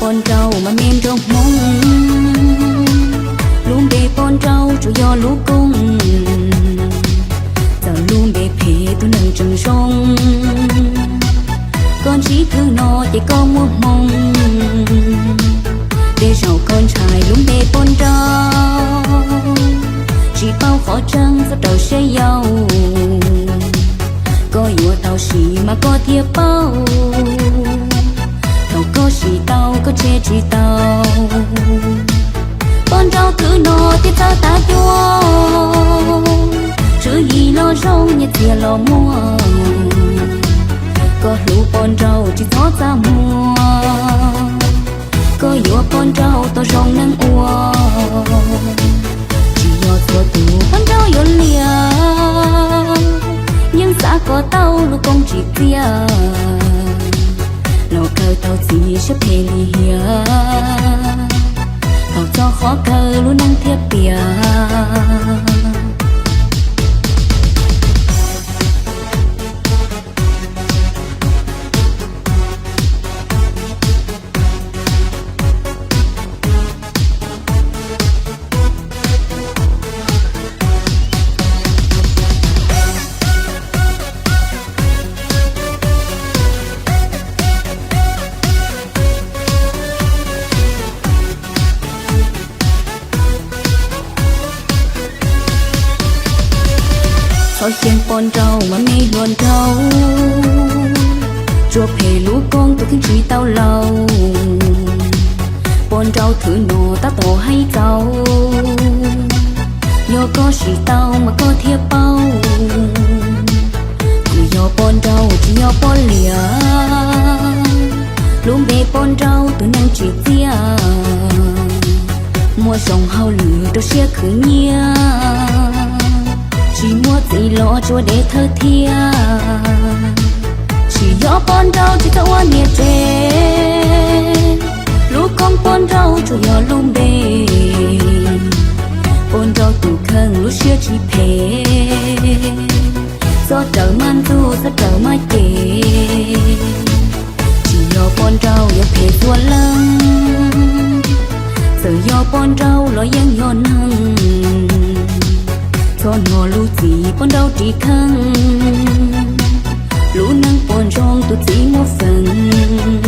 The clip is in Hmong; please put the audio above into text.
Poj nrauj mas me nraug Hmoob, lub npe poj nrauj tsuas yog lub koob. Txawm lub npe phem tus neeg tseem zoo, koj ntsib khwv no ces koj muaj hmoo. Tej zaum koj ntshai lub npe poj nrauj, tsis paub qhov tseeb txhob raws siab yau. Koj yuav tau sim mas koj thiaj paub, thaum koj sim tau koj tseg tsis tau. Poj nrauj khwv no thiaj txawj tav cuab, tswv yim los zoo nyiaj txiag los muaj. Koj hlub poj nrauj tsis txhob txaj muag, koj yuav poj nrauj tau zoo neej ua. Tsis yog txhua tus poj nrauj yuav liam, yeej xav kom tau lub koob tsim txiaj, los kawg tau txiv siab phem lim hiam. Thaum txog qhov kawg lub neej thiaj piam. Txhob xyeej poj nrauj mas me hluas nraug, tsuas phem lub koob tus kheej tsis tau laus. Poj nrauj khwv no tab tom heev txaus, yog koj sim tau mas koj thiaj paub. Kuv yog poj nrauj tsis yog poj liam, lub npe poj nrauj tus neeg tsim txiaj, muaj zoo hauj lwm rau siab khwv nyiaj, tsis muaj txiv los tsuas dev thawj thiab. Tsis yog poj nrauj tsis txawj ua niam tsev, lub koob poj nrauj tsuas yog lub npe. Poj nrauj tus kheej lub siab tsis phem, txhob raws maj ntxuj txhob raws maj cem. Tsis yog poj nrauj yuav phem txhua leej, txawm yog poj nrauj los yeej yog neeg. Txhob hnov lub txim poj nrauj ris kheej, lub neej puas ntsoog tus txiv muaj feem.